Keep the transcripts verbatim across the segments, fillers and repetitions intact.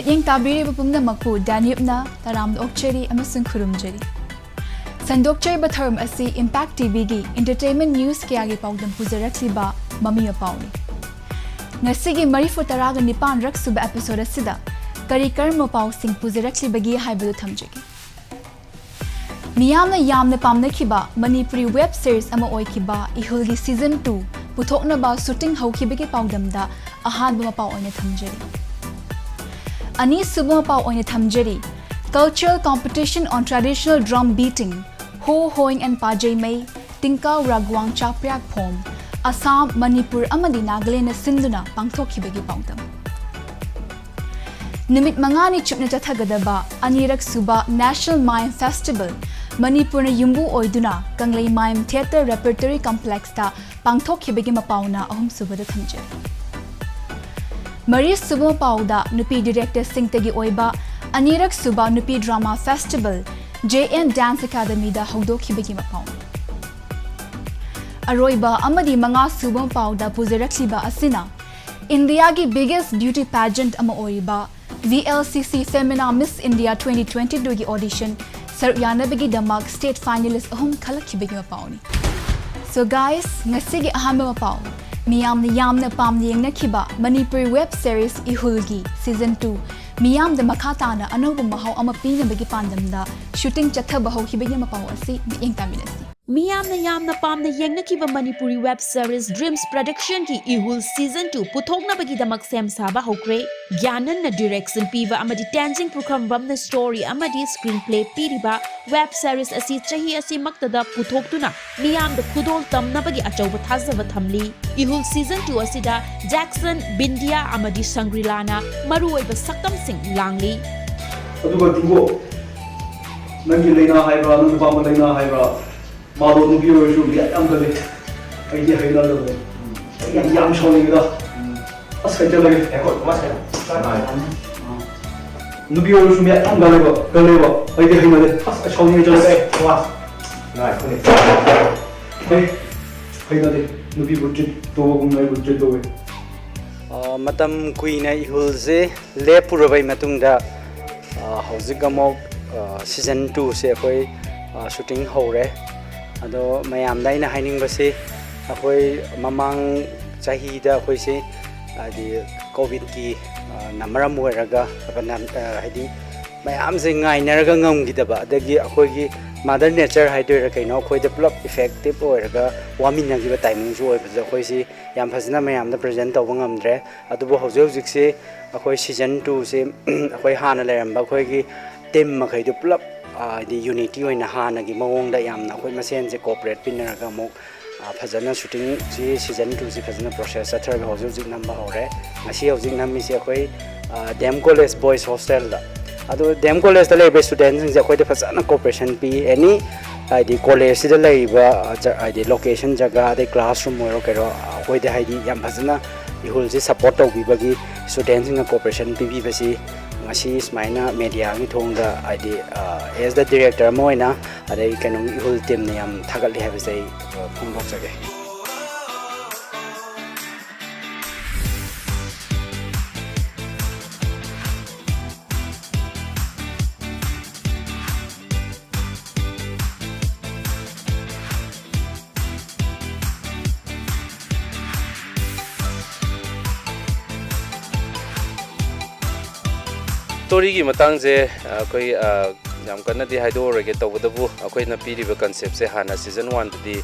ꯃꯤꯠꯌꯦꯡ ꯇꯥꯕꯤꯔꯤꯕ ꯄꯨꯝꯅꯃꯛꯄꯨ ꯗꯥꯅꯤꯞꯅ ꯇꯔꯥꯝꯅ ꯑꯣꯛꯆꯔꯤ ꯑꯃꯁꯨꯡ ꯈꯨꯔꯨꯝꯖꯔꯤ꯫ ꯁꯟꯗꯣꯛꯆꯔꯤꯕ ꯊꯧꯔꯝ ꯑꯁꯤ Impact ꯇꯤꯚꯤꯒꯤ entertainment news ꯀꯌꯥꯒꯤ ꯄꯥꯎꯗꯝ ꯄꯨꯖꯔꯛꯂꯤꯕ ꯃꯃꯤ ꯃꯄꯥꯎꯅꯤ꯫ ꯉꯁꯤꯒꯤ ꯃꯔꯤꯐꯨ ꯇꯔꯥꯒ ꯅꯤꯄꯥꯟ ꯔꯛ ꯁꯨꯕ episode ꯑꯁꯤꯗ ꯀꯔꯤ ꯀꯔꯝꯕ ꯄꯥꯎꯁꯤꯡ ꯄꯨꯖꯔꯛꯂꯤꯕꯒꯦ ꯍꯥꯏꯕꯗꯨ ꯊꯝꯖꯒꯦ꯫ ꯃꯤꯌꯥꯝꯅ ꯌꯥꯝꯅ ꯄꯥꯝꯅꯈꯤꯕ ꯃꯅꯤꯄꯨꯔꯤ web series ꯑꯃ ꯑꯣꯏꯈꯤꯕ ꯏꯍꯨꯜꯒꯤ season two ꯄꯨꯊꯣꯛꯅꯕ shooting ꯍꯧꯈꯤꯕꯒꯤ ꯄꯥꯎꯗꯝꯗ ꯑꯍꯥꯟꯕ ꯃꯄꯥꯎ ꯑꯣꯏꯅ ꯊꯝꯖꯔꯤ꯫ ꯑꯅꯤꯁꯨꯕ ꯃꯄꯥꯎ ꯑꯣꯏꯅ ꯊꯝꯖꯔꯤ, Cultural Competition on Traditional Drum Beating, Ho Hoing and Pajeimei, Tingkau Ragwang Chapyak Phom, Assam, Manipur ꯑꯃꯗꯤ ꯅꯥꯒꯥꯂꯦꯟꯅ ꯁꯤꯟꯗꯨꯅ ꯄꯥꯡꯊꯣꯛꯈꯤꯕꯒꯤ ꯄꯥꯎꯗꯝ꯫ ꯅꯨꯃꯤꯠ ꯃꯉꯥꯅꯤ ꯆꯨꯞꯅ ꯆꯠꯊꯒꯗꯕ ꯑꯅꯤꯔꯛ ꯁꯨꯕ National Mime Festival ꯃꯅꯤꯄꯨꯔꯅ ꯌꯨꯝꯕꯨ ꯑꯣꯏꯗꯨꯅ ꯀꯪꯂꯩ Mime Theatre Repertory Complexꯇ ꯄꯥꯡꯊꯣꯛꯈꯤꯕꯒꯤ ꯃꯄꯥꯎꯅ ꯑꯍꯨꯝꯁꯨꯕꯗ ꯊꯝꯖꯔꯤ꯫ ꯃꯔꯤꯁꯨꯕ ꯃꯄꯥꯎꯗ ꯅꯨꯄꯤ directorꯁꯤꯡꯇꯒꯤ ꯑꯣꯏꯕ ꯑꯅꯤꯔꯛ ꯁꯨꯕ ꯅꯨꯄꯤ drama festival J N Dance Academyꯗ ꯍꯧꯗꯣꯛꯈꯤꯕꯒꯤ ꯃꯄꯥꯎꯅꯤ꯫ ꯑꯔꯣꯏꯕ ꯑꯃꯗꯤ ꯃꯉꯥꯁꯨꯕ ꯃꯄꯥꯎꯗ ꯄꯨꯖꯔꯛꯂꯤꯕ ꯑꯁꯤꯅ ꯏꯟꯗꯤꯌꯥꯒꯤ biggest beauty pageant ꯑꯃ ꯑꯣꯏꯔꯤꯕ V L C C Femina Miss India twenty twenty twoꯒꯤ audition ꯁꯔꯨꯛ ꯌꯥꯅꯕꯒꯤꯗꯃꯛ state finalist ꯑꯍꯨꯝ ꯈꯜꯂꯛꯈꯤꯕꯒꯤ ꯃꯄꯥꯎꯅꯤ꯫ So guys, ꯉꯁꯤꯒꯤ ꯑꯍꯥꯟꯕ ꯃꯄꯥꯎ, ꯃꯤꯌꯥꯝꯅ ꯌꯥꯝꯅ ꯄꯥꯝꯅ ꯌꯦꯡꯅꯈꯤꯕ Manipuri web series ꯏꯍꯨꯜꯒꯤ season two ꯃꯤꯌꯥꯝꯗ ꯃꯈꯥ ꯇꯥꯅ ꯑꯅꯧꯕ ꯃꯍꯥꯎ ꯑꯃ ꯄꯤꯅꯕꯒꯤ ꯄꯥꯟꯗꯝꯗ shooting ꯆꯠꯊꯕ ꯍꯧꯈꯤꯕꯒꯤ ꯃꯄꯥꯎ ꯑꯁꯤ ꯃꯤꯠꯌꯦꯡ ꯇꯥꯃꯤꯟꯅꯁꯤ꯫ ꯃꯤꯌꯥꯝꯅ ꯌꯥꯝꯅ ꯄꯥꯝꯅ ꯌꯦꯡꯅꯈꯤꯕ ꯃꯅꯤꯄꯨꯔꯤ web series Dreams Productionꯒꯤ ꯏꯍꯨꯜ season two ꯄꯨꯊꯣꯛꯅꯕꯒꯤꯗꯃꯛ ꯁꯦꯝ ꯁꯥꯕ ꯍꯧꯈ꯭ꯔꯦ꯫ ꯒ꯭ꯌꯥꯅꯟꯅ direction ꯄꯤꯕ ꯑꯃꯗꯤ ꯇꯦꯟꯖꯤꯡ ꯄꯨꯈ꯭ꯔꯝꯕꯝꯅ story ꯑꯃꯗꯤ screenplay ꯄꯤꯔꯤꯕ web series ꯑꯁꯤ ꯆꯍꯤ ꯑꯁꯤꯃꯛꯇꯗ ꯄꯨꯊꯣꯛꯇꯨꯅ ꯃꯤꯌꯥꯝꯗ ꯈꯨꯗꯣꯜ ꯇꯝꯅꯕꯒꯤ ꯑꯆꯧꯕ ꯊꯥꯖꯕ ꯊꯝꯂꯤ꯫ ꯏꯍꯨꯜ season two ꯑꯁꯤꯗ ꯖꯦꯛꯁꯟ, ꯕꯤꯟꯗꯤꯌꯥ ꯑꯃꯗꯤ ꯁꯪꯒ꯭ꯔꯤꯂꯥꯅ ꯃꯔꯨꯑꯣꯏꯕ ꯁꯛꯇꯝꯁꯤꯡ ꯂꯥꯡꯂꯤ꯫ ꯑꯗꯨꯒ ꯗꯤꯡꯒꯣ, ꯅꯪꯒꯤ ꯂꯩꯅꯥ ꯍꯥꯏꯕ꯭ꯔꯥ, ꯅꯪ ꯅꯨꯄꯥ ꯑꯃ ꯂꯩꯅꯥ ꯍꯥꯏꯕ꯭ꯔꯥ, ꯃꯥꯗꯣ ꯅꯨꯄꯤ ꯑꯣꯏꯔꯁꯨ ꯃꯤ ꯌꯥꯝ ꯀꯜꯂꯤ꯫ ꯑꯩꯗꯤ ꯍꯩꯅꯗꯕꯅꯦ꯫ ꯑꯩ ꯌꯥꯝ ꯁꯥꯎꯅꯤꯡꯉꯤꯗ꯫ ꯑꯁ, ꯑꯩ ꯆꯠꯂꯒꯦ꯫ ꯉꯥꯏꯈꯣ, ꯃꯥ ꯁꯥꯏ꯫ ꯅꯨꯄꯤ ꯑꯣꯏꯔꯁꯨ ꯃꯤ ꯌꯥꯝ ꯀꯜꯂꯦꯕ, ꯀꯜꯂꯦꯕ꯫ ꯑꯩꯗꯤ ꯍꯩꯅꯗꯦ꯫ ꯑꯁ, ꯑꯩ ꯁꯥꯎꯅꯤꯡꯉꯦ, ꯆꯠꯂꯒꯦ꯫ ꯑꯦ, ꯋꯥ꯫ ꯉꯥꯏꯈꯣꯅꯦ꯫ ꯑꯩ ꯍꯩꯅꯗꯦ꯫ ꯅꯨꯄꯤꯕꯨ treat ꯇꯧꯕꯒꯨꯝꯅ ꯑꯩꯕꯨ treat ꯇꯧꯋꯦ꯫ ꯑ, ꯃꯇꯝ ꯀꯨꯏꯅ ꯏꯍꯨꯜꯁꯦ ꯂꯦꯞꯄꯨꯔꯕꯩ ꯃꯇꯨꯡꯗ, ꯑ, ꯍꯧꯖꯤꯛ ꯑꯃꯨꯛ, ꯑ, season two ꯁꯦ ꯑꯩꯈꯣꯏ, ꯑ, shooting ꯍꯧꯔꯦ꯫ ꯑꯗꯣ ꯃꯌꯥꯝꯗ ꯑꯩꯅ ꯍꯥꯏꯅꯤꯡꯕꯁꯤ, ꯑꯩꯈꯣꯏ ꯃꯃꯥꯡ ꯆꯍꯤꯗ ꯑꯩꯈꯣꯏꯁꯤ, ꯍꯥꯏꯗꯤ, COVID ꯀꯤ, ꯑ, ꯅ ꯃꯔꯝ ꯑꯣꯏꯔꯒ, ꯑ, ꯍꯥꯏꯗꯤ, ꯃꯌꯥꯝꯁꯦ ꯉꯥꯏꯅꯔꯒ ꯉꯝꯈꯤꯗꯕ, ꯑꯗꯒꯤ ꯑꯩꯈꯣꯏꯒꯤ mother nature ꯍꯥꯏꯗꯣꯏꯔꯥ ꯀꯩꯅꯣ, ꯑꯩꯈꯣꯏꯗ ꯄꯨꯂꯞ effective ꯑꯣꯏꯔꯒ ꯋꯥꯃꯤꯟꯅꯈꯤꯕ timing ꯁꯨ ꯑꯣꯏꯕꯁꯤꯗ, ꯑꯩꯈꯣꯏꯁꯤ ꯌꯥꯝ ꯐꯖꯅ ꯃꯌꯥꯝꯗ present ꯇꯧꯕ ꯉꯝꯗ꯭ꯔꯦ꯫ ꯑꯗꯨꯕꯨ ꯍꯧꯖꯤꯛ ꯍꯧꯖꯤꯛꯁꯤ ꯑꯩꯈꯣꯏ season two ꯁꯤ ꯑꯩꯈꯣꯏ ꯍꯥꯟꯅ ꯂꯩꯔꯝꯕ ꯑꯩꯈꯣꯏꯒꯤ team ꯃꯈꯩꯗꯨ ꯄꯨꯂꯞ, ꯑ, ꯍꯥꯏꯗꯤ, unity ꯑꯣꯏꯅ ꯍꯥꯟꯅꯒꯤ ꯃꯑꯣꯡꯗ ꯌꯥꯝꯅ ꯑꯩꯈꯣꯏ ꯃꯁꯦꯟꯁꯦ cooperate ꯄꯤꯅꯔꯒ ꯑꯃꯨꯛ, ꯑ, ꯐꯖꯅ shooting ꯁꯤ, season two ꯁꯤ ꯐꯖꯅ process ꯆꯠꯊꯔꯒ ꯍꯧꯖꯤꯛ ꯍꯧꯖꯤꯛ ꯅꯝꯕ ꯍꯧꯔꯦ꯫ ꯉꯁꯤ ꯍꯧꯖꯤꯛ ꯅꯝꯃꯤꯁꯦ ꯑꯩꯈꯣꯏ, ꯑ, D M College Boys Hostel ꯗ꯫ ꯑꯗꯣ D M College ꯇ ꯂꯩꯔꯤꯕ student ꯁꯤꯡꯁꯦ ꯑꯩꯈꯣꯏꯗ ꯐꯖꯅ cooperation ꯄꯤ꯫ Any, ꯍꯥꯏꯗꯤ, college ꯁꯤꯗ ꯂꯩꯔꯤꯕ, ꯑ, ꯖ-, ꯍꯥꯏꯗꯤ, location ꯖꯒꯥ, ꯑꯗꯩ classroom ꯑꯣꯏꯔꯣ ꯀꯩꯔꯣ, ꯑꯩꯈꯣꯏꯗ, ꯍꯥꯏꯗꯤ, ꯌꯥꯝ ꯐꯖꯅ ꯏꯍꯨꯜꯁꯤ support ꯇꯧꯕꯤꯕꯒꯤ, student ꯁꯤꯡꯅ cooperation ꯄꯤꯕꯤꯕꯁꯤ ꯉꯁꯤ ꯁꯨꯃꯥꯏꯅ media ꯒꯤ ꯊꯣꯡꯗ, ꯍꯥꯏꯗꯤ, ꯑ, as the director ꯑꯃ ꯑꯣꯏꯅ, ꯑꯗꯩ ꯀꯩꯅꯣꯒꯤ ꯏꯍꯨꯜ team ꯅ ꯌꯥꯝ ꯊꯥꯒꯠꯂꯤ ꯍꯥꯏꯕꯁꯦ ꯑꯩ, ꯑ, ꯐꯣꯡꯗꯣꯛꯆꯒꯦ꯫ Story ꯒꯤ ꯃꯇꯥꯡꯁꯦ ꯑꯩꯈꯣꯏ, ꯑ, ꯌꯥꯝ ꯀꯟꯅꯗꯤ ꯍꯥꯏꯗꯣꯛꯑꯔꯣꯏꯒꯦ꯫ ꯇꯧꯕꯇꯕꯨ ꯑꯩꯈꯣꯏꯅ ꯄꯤꯔꯤꯕ concept ꯁꯦ ꯍꯥꯟꯅ season one ꯗꯗꯤ,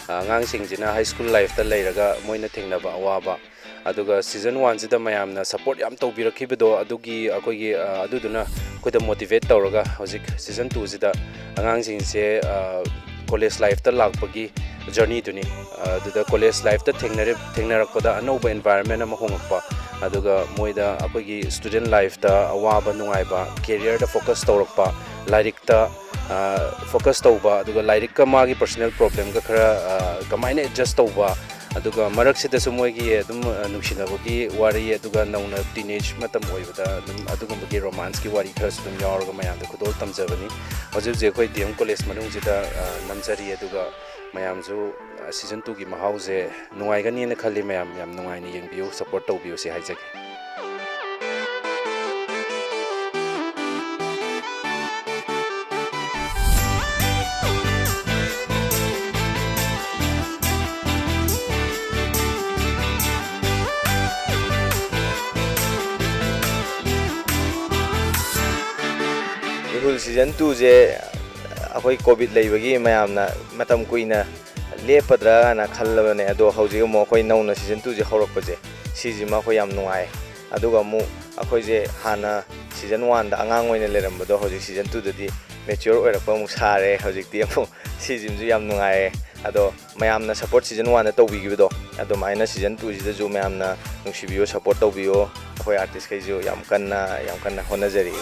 ꯑ, ꯑꯉꯥꯡꯁꯤꯡꯁꯤꯅ high school life ꯇ ꯂꯩꯔꯒ ꯃꯣꯏꯅ ꯊꯦꯡꯅꯕ ꯑꯋꯥꯕ, ꯑꯗꯨꯒ season one ꯁꯤꯗ ꯃꯌꯥꯝꯅ support ꯌꯥꯝ ꯇꯧꯕꯤꯔꯛꯈꯤꯕꯗꯣ, ꯑꯗꯨꯒꯤ ꯑꯩꯈꯣꯏꯒꯤ, ꯑ, ꯑꯗꯨꯗꯨꯅ ꯑꯩꯈꯣꯏꯗ motivate ꯇꯧꯔꯒ ꯍꯧꯖꯤꯛ season two ꯁꯤꯗ ꯑꯉꯥꯡꯁꯤꯡꯁꯦ, ꯑ, college life ꯇ ꯂꯥꯛꯄꯒꯤ journey ꯗꯨꯅꯤ꯫ ꯑ, ꯑꯗꯨꯗ college life ꯇ ꯊꯦꯡꯅꯔꯤꯕ, ꯊꯦꯡꯅꯔꯛꯄꯗ ꯑꯅꯧꯕ environment ꯑꯃ ꯍꯣꯡꯉꯛꯄ, ꯑꯗꯨꯒ ꯃꯣꯏꯗ ꯑꯩꯈꯣꯏꯒꯤ student life ꯇ ꯑꯋꯥꯕ ꯅꯨꯡꯉꯥꯏꯕ, career ꯗ focus ꯇꯧꯔꯛꯄ, ꯂꯥꯏꯔꯤꯛꯇ, ꯑ, focus ꯇꯧꯕ, ꯑꯗꯨꯒ ꯂꯥꯏꯔꯤꯛꯀ ꯃꯥꯒꯤ personal problem ꯒ ꯈꯔ, ꯑ, ꯀꯃꯥꯏꯅ adjust ꯇꯧꯕ, ꯑꯗꯨꯒ ꯃꯔꯛꯁꯤꯗꯁꯨ ꯃꯣꯏꯒꯤ ꯑꯗꯨꯝ, ꯑ, ꯅꯨꯡꯁꯤꯅꯕꯒꯤ ꯋꯥꯔꯤ, ꯑꯗꯨꯒ ꯅꯧꯅ teenage ꯃꯇꯝ ꯑꯣꯏꯕꯗ ꯑꯗꯨꯝ ꯑꯗꯨꯒꯨꯝꯕꯒꯤ ꯔꯣꯃꯥꯟꯁꯀꯤ ꯋꯥꯔꯤ ꯈꯔꯁꯨ ꯑꯗꯨꯝ ꯌꯥꯎꯔꯒ ꯃꯌꯥꯝꯗ ꯈꯨꯗꯣꯜ ꯇꯝꯖꯕꯅꯤ꯫ ꯍꯧꯖꯤꯛ ꯍꯧꯖꯤꯛ ꯑꯩꯈꯣꯏ D M College ꯃꯅꯨꯡꯁꯤꯗ, ꯑ, ꯅꯝꯖꯔꯤ꯫ ꯑꯗꯨꯒ ꯃꯌꯥꯝꯁꯨ, ꯑ, season twoꯒꯤ ꯃꯍꯥꯎꯁꯦ ꯅꯨꯡꯉꯥꯏꯒꯅꯤꯅ ꯈꯜꯂꯤ꯫ ꯃꯌꯥꯝ ꯌꯥꯝ ꯅꯨꯡꯉꯥꯏꯅ ꯌꯦꯡꯕꯤꯌꯨ, support ꯇꯧꯕꯤꯌꯨ ꯁꯤ ꯍꯥꯏꯖꯒꯦ꯫ ꯏꯍꯨꯜ season twoꯁꯦ ꯑꯩꯈꯣꯏ COVID ꯂꯩꯕꯒꯤ ꯃꯌꯥꯝꯅ ꯃꯇꯝ ꯀꯨꯏꯅ ꯂꯦꯞꯄꯗ꯭ꯔꯥꯅ ꯈꯜꯂꯕꯅꯦ꯫ ꯑꯗꯣ ꯍꯧꯖꯤꯛ ꯑꯃꯨꯛ ꯑꯩꯈꯣꯏ ꯅꯧꯅ season twoꯁꯦ ꯍꯧꯔꯛꯄꯁꯦ, ꯁꯤꯁꯤꯃ ꯑꯩꯈꯣꯏ ꯌꯥꯝ ꯅꯨꯡꯉꯥꯏ꯫ ꯑꯗꯨꯒ ꯑꯃꯨꯛ ꯑꯩꯈꯣꯏꯁꯦ ꯍꯥꯟꯅ season oneꯗ ꯑꯉꯥꯡ ꯑꯣꯏꯅ ꯂꯩꯔꯝꯕꯗꯣ, ꯍꯧꯖꯤꯛ season twoꯗꯗꯤ mature ꯑꯣꯏꯔꯛꯄ ꯑꯃꯨꯛ ꯁꯥꯔꯦ꯫ ꯍꯧꯖꯤꯛꯇꯤ ꯑꯃꯨꯛ ꯁꯤꯁꯤꯃꯁꯨ ꯌꯥꯝ ꯅꯨꯡꯉꯥꯏꯔꯦ꯫ ꯑꯗꯣ ꯃꯌꯥꯝꯅ support season oneꯗ ꯇꯧꯕꯤꯈꯤꯕꯗꯣ, ꯑꯗꯨꯃꯥꯏꯅ season twoꯁꯤꯗꯁꯨ ꯃꯌꯥꯝꯅ ꯅꯨꯡꯁꯤꯕꯤꯌꯨ, support ꯇꯧꯕꯤꯌꯨ꯫ ꯑꯩꯈꯣꯏ artistꯈꯩꯁꯨ ꯌꯥꯝ ꯀꯟꯅ, ꯌꯥꯝ ꯀꯟꯅ ꯍꯣꯠꯅꯖꯔꯤ꯫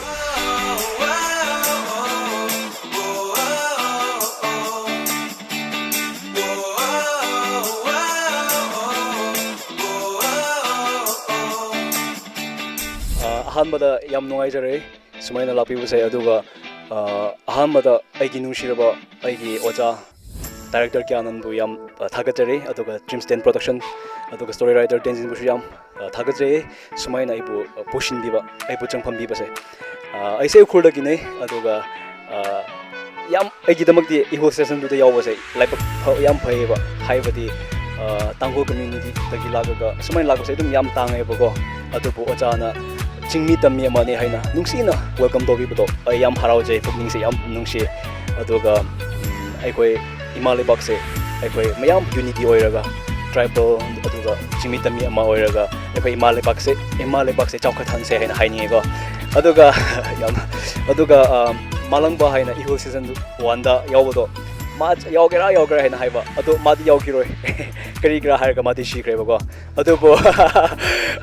ꯑ, ꯑꯍꯥꯟꯕꯗ ꯌꯥꯝ ꯅꯨꯡꯉꯥꯏꯖꯔꯦ ꯁꯨꯃꯥꯏꯅ ꯂꯥꯛꯄꯤꯕꯁꯦ꯫ ꯑꯗꯨꯒ, ꯑ, ꯑꯍꯥꯟꯕꯗ ꯑꯩꯒꯤ ꯅꯨꯡꯁꯤꯔꯕ ꯑꯩꯒꯤ ꯑꯣꯖꯥ director ꯀ꯭ꯌꯥꯅꯟꯕꯨ ꯌꯥꯝ, ꯑ, ꯊꯥꯒꯠꯆꯔꯤ꯫ ꯑꯗꯨꯒ Dreams ten Production, ꯑꯗꯨꯒ story writer ꯇꯦꯟꯖꯤꯟꯕꯨꯁꯨ ꯌꯥꯝ, ꯑ, ꯊꯥꯒꯠꯆꯩ꯫ ꯁꯨꯃꯥꯏꯅ ꯑꯩꯕꯨ, ꯑ, ꯄꯨꯁꯤꯟꯕꯤꯕ, ꯑꯩꯕꯨ ꯆꯪꯐꯝꯕꯤꯕꯁꯦ꯫ ꯑ, ꯑꯩꯁꯦ ꯎꯈ꯭ꯔꯨꯜꯗꯒꯤꯅꯦ꯫ ꯑꯗꯨꯒ, ꯑ, ꯌꯥꯝ ꯑꯩꯒꯤꯗꯃꯛꯇꯤ ꯏꯍꯨꯜ season twoꯗ ꯌꯥꯎꯕꯁꯦ ꯂꯥꯏꯕꯛ ꯐ-, ꯌꯥꯝ ꯐꯩꯌꯦꯕ꯫ ꯍꯥꯏꯕꯗꯤ, ꯑ, ꯇꯥꯡꯈꯨꯜ communityꯗꯒꯤ ꯂꯥꯛꯂꯒ ꯁꯨꯃꯥꯏꯅ ꯂꯥꯛꯄꯁꯦ ꯑꯗꯨꯝ ꯌꯥꯝ ꯇꯥꯡꯉꯦꯕꯀꯣ꯫ ꯑꯗꯨꯕꯨ ꯑꯣꯖꯥꯅ ꯆꯤꯡꯃꯤ ꯇꯝꯃꯤ ꯑꯃꯅꯤ ꯍꯥꯏꯅ ꯅꯨꯡꯁꯤꯅ welcome ꯇꯧꯕꯤꯕꯗꯣ ꯑꯩ ꯌꯥꯝ ꯍꯔꯥꯎꯖꯩ, ꯄꯨꯛꯅꯤꯡꯁꯦ ꯌꯥꯝ ꯅꯨꯡꯁꯤ꯫ ꯑꯗꯨꯒ, ꯎꯝ, ꯑꯩꯈꯣꯏ ꯏꯃꯥ ꯂꯩꯕꯥꯛꯁꯦ ꯑꯩꯈꯣꯏ ꯃꯌꯥꯝ unity ꯑꯣꯏꯔꯒ, tribal ꯑꯗꯨꯒ ꯆꯤꯡꯃꯤ ꯇꯝꯃꯤ ꯑꯃ ꯑꯣꯏꯔꯒ ꯑꯩꯈꯣꯏ ꯏꯃꯥ ꯂꯩꯕꯥꯛꯁꯦ, ꯏꯃꯥ ꯂꯩꯕꯥꯛꯁꯦ ꯆꯥꯎꯈꯠꯍꯟꯁꯦ ꯍꯥꯏꯅ ꯍꯥꯏꯅꯤꯡꯉꯦꯀꯣ꯫ ꯑꯗꯨꯒ ꯌꯥꯝ, ꯑꯗꯨꯒ, ꯑ, ꯃꯥꯂꯪꯕ ꯍꯥꯏꯅ ꯏꯍꯨꯜ season oneꯗ ꯌꯥꯎꯕꯗꯣ, ꯃꯥ ꯌꯥꯎꯒꯦꯔꯥ ꯌꯥꯎꯒꯦꯔꯥ ꯍꯥꯏꯅ ꯍꯥꯏꯕ, ꯑꯗꯣ ꯃꯥꯗꯤ ꯌꯥꯎꯈꯤꯔꯣꯏ꯫ ꯀꯔꯤꯒꯤꯔꯥ ꯍꯥꯏꯔꯒ ꯃꯥꯗꯤ ꯁꯤꯈ꯭ꯔꯦꯕꯀꯣ꯫ ꯑꯗꯨꯕꯨ,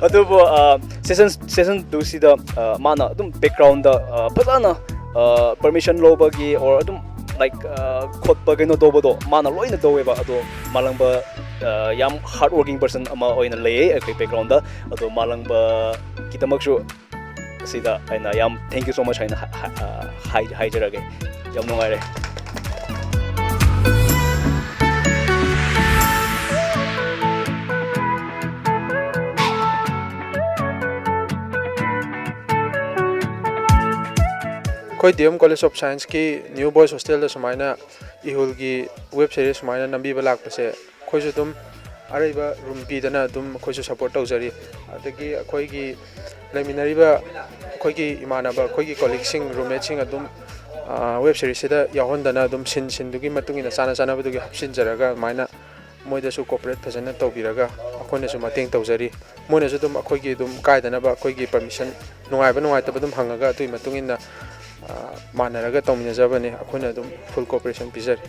ꯑꯗꯨꯕꯨ, ꯑ, season, season twoꯁꯤꯗ, ꯑ, ꯃꯥꯅ ꯑꯗꯨꯝ backgroundꯗ, ꯑ, ꯐꯖꯅ, ꯑ, permission ꯂꯧꯕꯒꯤ or ꯑꯗꯨꯝ, like, ꯑ, ꯈꯣꯠꯄ ꯀꯩꯅꯣ ꯇꯧꯕꯗꯣ ꯃꯥꯅ ꯂꯣꯏꯅ ꯇꯧꯋꯦꯕ꯫ ꯑꯗꯣ ꯃꯥꯂꯪꯕ ꯑ, ꯌꯥꯝ hard working person ꯑꯃ ꯑꯣꯏꯅ ꯂꯩꯌꯦ ꯑꯩꯈꯣꯏ background-ꯗ꯫ ꯑꯗꯣ ꯃꯥꯂꯪꯕꯒꯤꯗꯃꯛꯁꯨ ꯁꯤꯗ ꯑꯩꯅ ꯌꯥꯝ thank you so much ꯍꯥꯏꯅ ꯍꯥ-, ꯍꯥ-, ꯑ, ꯍꯥꯏ-, ꯍꯥꯏꯖꯔꯒꯦ꯫ ꯌꯥꯝ ꯅꯨꯡꯉꯥꯏꯔꯦ꯫ ꯑꯩꯈꯣꯏ D M College of Science-ꯀꯤ New Boys Hostel-ꯗ ꯁꯨꯃꯥꯏꯅ ꯏꯍꯨꯜꯒꯤ web series ꯁꯨꯃꯥꯏꯅ ꯅꯝꯕꯤꯕ ꯂꯥꯛꯄꯁꯦ, ꯑꯩꯈꯣꯏꯁꯨ ꯑꯗꯨꯝ ꯑꯔꯩꯕ room ꯄꯤꯗꯅ ꯑꯗꯨꯝ ꯑꯩꯈꯣꯏꯁꯨ support ꯇꯧꯖꯔꯤ꯫ ꯑꯗꯒꯤ ꯑꯩꯈꯣꯏꯒꯤ ꯂꯩꯃꯤꯟꯅꯔꯤꯕ ꯑꯩꯈꯣꯏꯒꯤ ꯏꯃꯥꯟꯅꯕ, ꯑꯩꯈꯣꯏꯒꯤ colleague-ꯁꯤꯡ, roommate-ꯁꯤꯡ ꯑꯗꯨꯝ, ꯑ, web series-ꯁꯤꯗ ꯌꯥꯎꯍꯟꯗꯅ ꯑꯗꯨꯝ scene, scene-ꯗꯨꯒꯤ ꯃꯇꯨꯡ ꯏꯟꯅ, ꯆꯥꯅ ꯆꯥꯅꯕꯗꯨꯒꯤ ꯍꯥꯞꯆꯤꯟꯖꯔꯒ ꯑꯗꯨꯃꯥꯏꯅ ꯃꯣꯏꯗꯁꯨ cooperate ꯐꯖꯅ ꯇꯧꯕꯤꯔꯒ ꯑꯩꯈꯣꯏꯅꯁꯨ ꯃꯇꯦꯡ ꯇꯧꯖꯔꯤ꯫ ꯃꯣꯏꯅꯁꯨ ꯑꯗꯨꯝ ꯑꯩꯈꯣꯏꯒꯤ ꯑꯗꯨꯝ ꯀꯥꯏꯗꯅꯕ ꯑꯩꯈꯣꯏꯒꯤ permission, ꯅꯨꯡꯉꯥꯏꯕ ꯅꯨꯡꯉꯥꯏꯇꯕ ꯑꯗꯨꯝ ꯍꯪꯉꯒ ꯑꯗꯨꯒꯤ ꯃꯇꯨꯡ ꯏꯟꯅ, ꯑ, ꯃꯥꯟꯅꯔꯒ ꯇꯧꯃꯤꯟꯅꯖꯕꯅꯤ꯫ ꯑꯩꯈꯣꯏꯅ ꯑꯗꯨꯝ full cooperation ꯄꯤꯖꯔꯤ꯫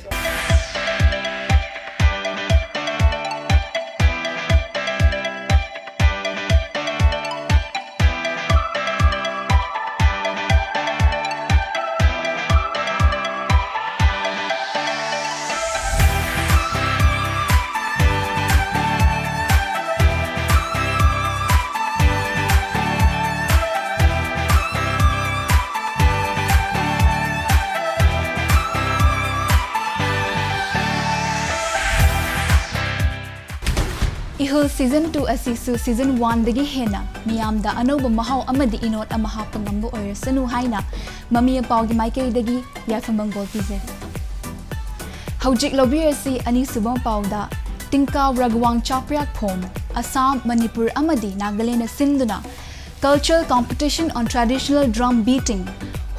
ꯏꯍꯨꯜ season two ꯑꯁꯤꯁꯨ season one-ꯗꯒꯤ ꯍꯦꯟꯅ ꯃꯤꯌꯥꯝꯗ ꯑꯅꯧꯕ ꯃꯍꯥꯎ ꯑꯃꯗꯤ ꯏꯅꯣꯠ ꯑꯃ ꯍꯥꯞꯄ ꯉꯝꯕ ꯑꯣꯏꯔꯁꯅꯨ ꯍꯥꯏꯅ ꯃꯃꯤ ꯑꯄꯥꯎꯒꯤ ꯃꯥꯏꯀꯩꯗꯒꯤ ꯌꯥꯏꯐ ꯃꯪꯒꯣꯜ ꯄꯤꯖꯔꯤ꯫ ꯍꯧꯖꯤꯛ ꯂꯧꯕꯤꯔꯁꯤ ꯑꯅꯤꯁꯨꯕ ꯄꯥꯎꯗ, ꯇꯤꯡꯀꯥꯎ ꯔꯒꯋꯥꯡ ꯆꯥꯄ꯭ꯔꯤꯌꯥꯛ ꯐꯣꯝ, ꯑꯁꯥꯝ, ꯃꯅꯤꯄꯨꯔ ꯑꯃꯗꯤ ꯅꯥꯒꯥꯂꯦꯟꯅ ꯁꯤꯟꯗꯨꯅ Cultural Competition on Traditional Drum Beating,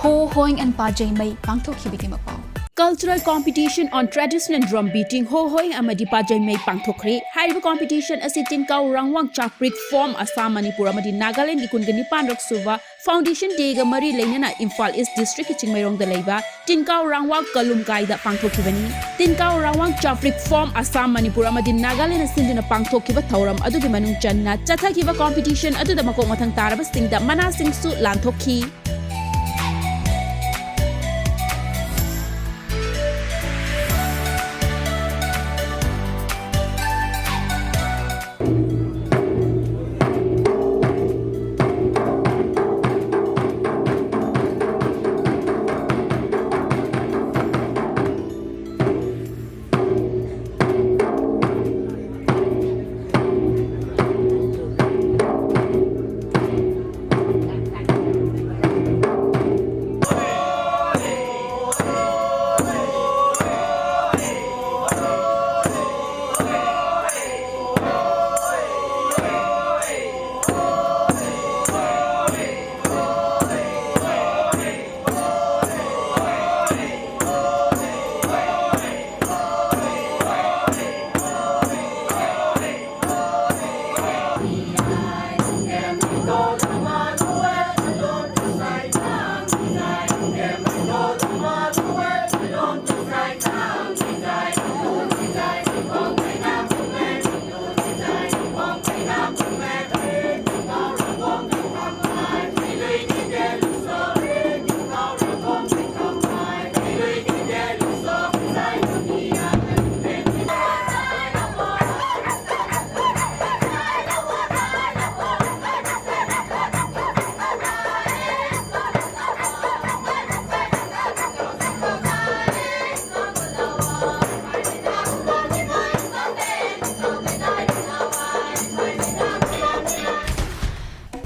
Ho Hoing and Pajeimei ꯄꯥꯡꯊꯣꯛꯈꯤꯕꯒꯤ ꯃꯄꯥꯎ꯫ Cultural Competition on Traditional Drum Beating, Ho Hoing ꯑꯃꯗꯤ ꯄꯥꯖꯩꯃꯩ ꯄꯥꯡꯊꯣꯛꯈ꯭ꯔꯦ꯫ ꯍꯥꯏꯔꯤꯕ competition ꯑꯁꯤ ꯇꯤꯟꯀꯥꯎ ꯔꯥꯡꯋꯥꯡ ꯆꯥꯄ꯭ꯔꯤꯛ ꯐꯣꯝ, ꯑꯁꯥꯝ, ꯃꯅꯤꯄꯨꯔ ꯑꯃꯗꯤ ꯅꯥꯒꯥꯂꯦꯟꯒꯤ ꯀꯨꯟꯒ ꯅꯤꯄꯥꯟ ꯔꯛ ꯁꯨꯕ Foundation Day-ꯒ ꯃꯔꯤ ꯂꯩꯅꯅ ꯏꯝꯐꯥꯜ East District-ꯀꯤ ꯆꯤꯡꯃꯩꯔꯣꯡꯗ ꯂꯩꯕ ꯇꯤꯟꯀꯥꯎ ꯔꯥꯡꯋꯥꯡ ꯀꯂꯨꯝꯀꯥꯏꯗ ꯄꯥꯡꯊꯣꯛꯈꯤꯕꯅꯤ꯫ ꯇꯤꯟꯀꯥꯎ ꯔꯥꯡꯋꯥꯡ ꯆꯥꯄ꯭ꯔꯤꯛ ꯐꯣꯝ, ꯑꯁꯥꯝ, ꯃꯅꯤꯄꯨꯔ ꯑꯃꯗꯤ ꯅꯥꯒꯥꯂꯦꯟꯅ ꯁꯤꯟꯗꯨꯅ ꯄꯥꯡꯊꯣꯛꯈꯤꯕ ꯊꯧꯔꯝ ꯑꯗꯨꯒꯤ ꯃꯅꯨꯡ ꯆꯟꯅ ꯆꯠꯊꯈꯤꯕ competition ꯑꯗꯨꯗ ꯃꯀꯣꯛ ꯃꯊꯪ ꯇꯥꯔꯕꯁꯤꯡꯗ ꯃꯅꯥꯁꯤꯡꯁꯨ ꯂꯥꯟꯊꯣꯛꯈꯤ꯫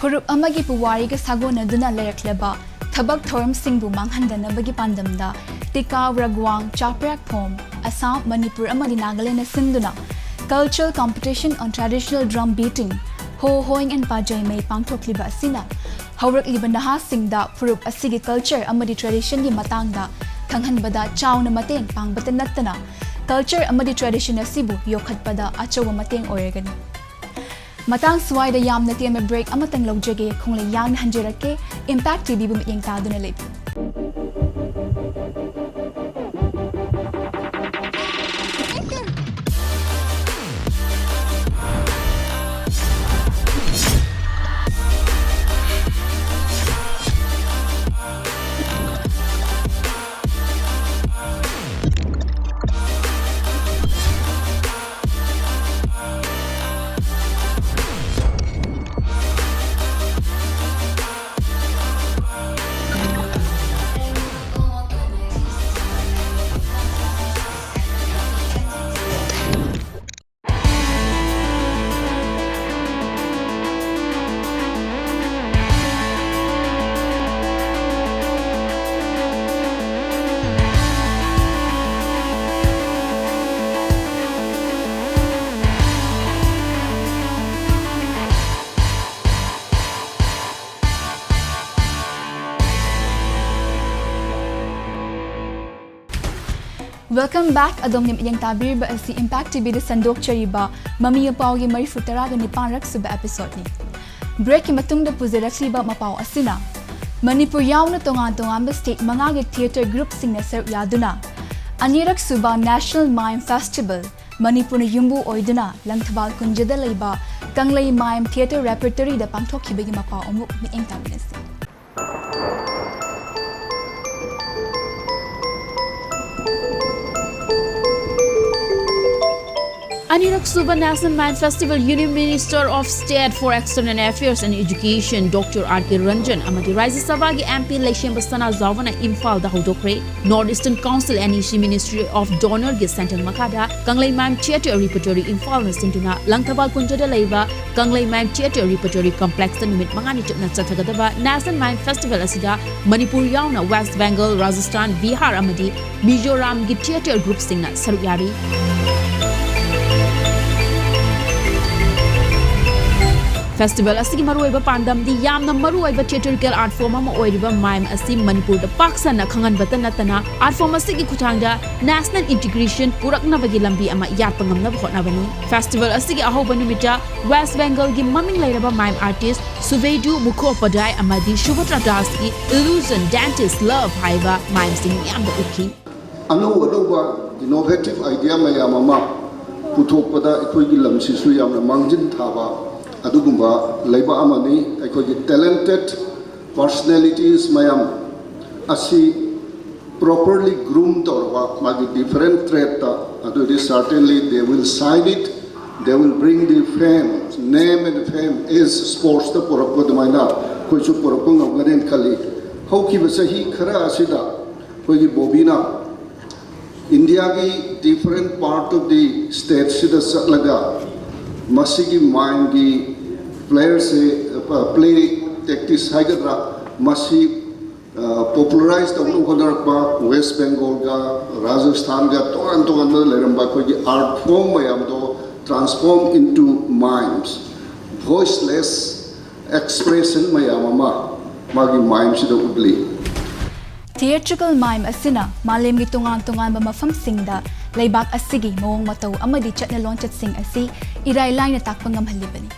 ꯐꯨꯔꯨꯞ ꯑꯃꯒꯤ ꯄꯨꯋꯥꯔꯤꯒ ꯁꯥꯒꯣꯟꯅꯗꯨꯅ ꯂꯩꯔꯛꯂꯕ ꯊꯕꯛ ꯊꯧꯔꯝꯁꯤꯡꯕꯨ ꯃꯥꯡꯍꯟꯗꯅꯕꯒꯤ ꯄꯥꯟꯗꯝꯗ ꯇꯤꯀꯥꯎ ꯔꯒ꯭ꯋꯥꯡ ꯆꯥꯄ꯭ꯔꯥꯛꯐꯣꯝ, ꯑꯁꯥꯝ, ꯃꯅꯤꯄꯨꯔ ꯑꯃꯗꯤ ꯅꯥꯒꯥꯂꯦꯟꯗ ꯁꯤꯟꯗꯨꯅ Cultural Competition on Traditional Drum Beating, ꯍꯣ ꯍꯣꯏꯡ ꯑꯦꯟ ꯄꯥꯖꯩꯃꯩ ꯄꯥꯡꯊꯣꯛꯂꯤꯕ ꯑꯁꯤꯅ ꯍꯧꯔꯛꯂꯤꯕ ꯅꯍꯥꯁꯤꯡꯗ ꯐꯨꯔꯨꯞ ꯑꯁꯤꯒꯤ culture ꯑꯃꯗꯤ traditionꯒꯤ ꯃꯇꯥꯡꯗ ꯈꯪꯍꯟꯕꯗ ꯆꯥꯎꯅ ꯃꯇꯦꯡ ꯄꯥꯡꯕꯇ ꯅꯠꯇꯅ culture ꯑꯃꯗꯤ tradition ꯑꯁꯤꯕꯨ ꯌꯣꯛꯈꯠꯄꯗ ꯑꯆꯧꯕ ꯃꯇꯦꯡ ꯑꯣꯏꯔꯒꯅꯤ꯫ ꯃꯇꯥꯡ ꯁ꯭ꯋꯥꯏꯗ ꯌꯥꯝꯅ ꯇꯦꯟꯕ break ꯑꯃꯇꯪ ꯂꯧꯖꯒꯦ, ꯈꯣꯡꯂꯩ ꯌꯥꯡꯅ ꯍꯟꯖꯔꯛꯀꯦ꯫ Impact TVꯕꯨ ꯃꯤꯠꯌꯦꯡ ꯇꯥꯗꯨꯅ ꯂꯩꯕꯤꯌꯨ꯫ Welcome back. ꯑꯗꯣꯝꯅ ꯃꯤꯠꯌꯦꯡ ꯇꯥꯕꯤꯔꯤꯕ ꯑꯁꯤ Impact TVꯗ ꯁꯟꯗꯣꯛꯆꯔꯤꯕ ꯃꯃꯤ ꯃꯄꯥꯎꯒꯤ ꯃꯔꯤꯐꯨ ꯇꯔꯥꯒ ꯅꯤꯄꯥꯟ ꯔꯛ ꯁꯨꯕ episodeꯅꯤ꯫ Breakꯀꯤ ꯃꯇꯨꯡꯗ ꯄꯨꯖꯔꯛꯂꯤꯕ ꯃꯄꯥꯎ ꯑꯁꯤꯅ ꯃꯅꯤꯄꯨꯔ ꯌꯥꯎꯅ ꯇꯣꯉꯥꯟ ꯇꯣꯉꯥꯟꯕ state ꯃꯉꯥꯒꯤ theatre groupꯁꯤꯡꯅ ꯁꯔꯨꯛ ꯌꯥꯗꯨꯅ ꯑꯅꯤꯔꯛ ꯁꯨꯕ National Mime Festival, ꯃꯅꯤꯄꯨꯔꯅ ꯌꯨꯝꯕꯨ ꯑꯣꯏꯗꯨꯅ ꯂꯪꯊꯕꯥꯜ ꯀꯨꯟꯖꯗ ꯂꯩꯕ ꯀꯪꯂꯩ Mime Theatre Repertoryꯗ ꯄꯥꯡꯊꯣꯛꯈꯤꯕꯒꯤ ꯃꯄꯥꯎ ꯑꯃꯨꯛ ꯃꯤꯠꯌꯦꯡ ꯇꯥꯃꯤꯟꯅꯁꯤ꯫ ꯑꯅꯤꯔꯛ ꯁꯨꯕ National Mime Festival Union Minister of State for External Affairs and Education Doctor R K Ranjan ꯑꯃꯗꯤ ꯔꯥꯖ꯭ꯌ ꯁꯚꯥꯒꯤ M P ꯂꯩꯁꯦꯝꯕ ꯁꯅꯥꯖꯥꯎꯕꯅ ꯏꯝꯐꯥꯜꯗ ꯍꯧꯗꯣꯛꯈ꯭ꯔꯦ꯫ North Eastern Council, N E C, Ministry of DoNER ꯒꯤ ꯁꯦꯟꯊꯪ ꯃꯈꯥꯗ ꯀꯪꯂꯩ Mime Theatre Repertory ꯏꯝꯐꯥꯜꯅ ꯁꯤꯟꯗꯨꯅ ꯂꯪꯊꯕꯥꯜ ꯀꯨꯟꯖꯗ ꯂꯩꯕ ꯀꯪꯂꯩ Mime Theatre Repertory Complex ꯇ ꯅꯨꯃꯤꯠ ꯃꯉꯥꯅꯤ ꯆꯨꯞꯅ ꯆꯠꯊꯒꯗꯕ National Mime Festival ꯑꯁꯤꯗ ꯃꯅꯤꯄꯨꯔ ꯌꯥꯎꯅ West Bengal, ꯔꯥꯖꯁꯊꯥꯟ, ꯕꯤꯍꯥꯔ ꯑꯃꯗꯤ ꯃꯤꯖꯣꯔꯥꯝꯒꯤ theatre group ꯁꯤꯡꯅ ꯁꯔꯨꯛ ꯌꯥꯔꯤ꯫ Festival ꯑꯁꯤꯒꯤ ꯃꯔꯨꯑꯣꯏꯕ ꯄꯥꯟꯗꯝꯗꯤ ꯌꯥꯝꯅ ꯃꯔꯨꯑꯣꯏꯕ theatrical art form ꯑꯃ ꯑꯣꯏꯔꯤꯕ mime ꯑꯁꯤ ꯃꯅꯤꯄꯨꯔꯗ ꯄꯥꯛ ꯁꯟꯅ ꯈꯪꯍꯟꯕꯇ ꯅꯠꯇꯅ, art form ꯑꯁꯤꯒꯤ ꯈꯨꯠꯊꯥꯡꯗ national integration ꯄꯨꯔꯛꯅꯕꯒꯤ ꯂꯝꯕꯤ ꯑꯃ ꯌꯥꯠꯄ ꯉꯝꯅꯕ ꯍꯣꯠꯅꯕꯅꯤ꯫ Festival ꯑꯁꯤꯒꯤ ꯑꯍꯧꯕ ꯅꯨꯃꯤꯠꯇ West Bengal ꯒꯤ ꯃꯃꯤꯡ ꯂꯩꯔꯕ mime artist Suvedu Mukhopadhyay ꯑꯃꯗꯤ Subhadra Das ꯀꯤ Illusion Dante's Love ꯍꯥꯏꯕ mime ꯁꯤꯡ ꯃꯤꯌꯥꯝꯗ ꯎꯠꯈꯤ꯫ ꯑꯅꯧ ꯑꯅꯧꯕ innovative idea ꯃꯌꯥꯝ ꯑꯃ ꯄꯨꯊꯣꯛꯄꯗ ꯑꯩꯈꯣꯏꯒꯤ ꯂꯝꯁꯤꯁꯨ ꯌꯥꯝꯅ ꯃꯥꯡꯖꯤꯟ ꯊꯥꯕ ꯑꯗꯨꯒꯨꯝꯕ ꯂꯩꯕꯥꯛ ꯑꯃꯅꯤ꯫ ꯑꯩꯈꯣꯏꯒꯤ talented personalities ꯃꯌꯥꯝ ꯑꯁꯤ properly groom ꯇꯧꯔꯕ, ꯃꯥꯒꯤ different trade ꯇ, ꯑꯗꯨꯗꯤ certainly they will shine it, they will bring the fame, name and fame as sports ꯇ ꯄꯨꯔꯛꯄ ꯑꯗꯨꯃꯥꯏꯅ ꯑꯩꯈꯣꯏꯁꯨ ꯄꯨꯔꯛꯄ ꯉꯝꯒꯅꯦꯅ ꯈꯜꯂꯤ꯫ ꯍꯧꯈꯤꯕ ꯆꯍꯤ ꯈꯔ ꯑꯁꯤꯗ ꯑꯩꯈꯣꯏꯒꯤ ꯕꯣꯕꯤꯅ ꯏꯟꯗꯤꯌꯥꯒꯤ different part of the state ꯁꯤꯗ ꯆꯠꯂꯒ ꯃꯁꯤꯒꯤ mime ꯒꯤ player ꯁꯦ, play tactics ꯍꯥꯏꯒꯗ꯭ꯔꯥ, ꯃꯁꯤ popularize ꯇꯧꯅꯕ ꯍꯣꯠꯅꯔꯛꯄ West Bengal ꯒ ꯔꯥꯖꯁꯊꯥꯟꯒ ꯇꯣꯉꯥꯟ ꯇꯣꯉꯥꯟꯕ ꯂꯩꯔꯝꯕ ꯑꯩꯈꯣꯏꯒꯤ art form ꯃꯌꯥꯝꯗꯣ transform into mimes, voiceless expression ꯃꯌꯥꯝ ꯑꯃ ꯃꯥꯒꯤ mime ꯁꯤꯗ ꯎꯠꯂꯤ꯫ Theatrical mime ꯑꯁꯤꯅ ꯃꯥꯂꯦꯝꯒꯤ ꯇꯣꯉꯥꯟ ꯇꯣꯉꯥꯟꯕ ꯃꯐꯝꯁꯤꯡꯗ ꯂꯩꯕꯥꯛ ꯑꯁꯤꯒꯤ ꯃꯑꯣꯡ ꯃꯇꯧ ꯑꯃꯗꯤ ꯆꯠꯅ ꯂꯣꯟꯆꯠꯁꯤꯡ ꯑꯁꯤ ꯏꯔꯥꯏ ꯂꯥꯏꯅ ꯇꯥꯛꯄ ꯉꯝꯍꯜꯂꯤꯕꯅꯤ꯫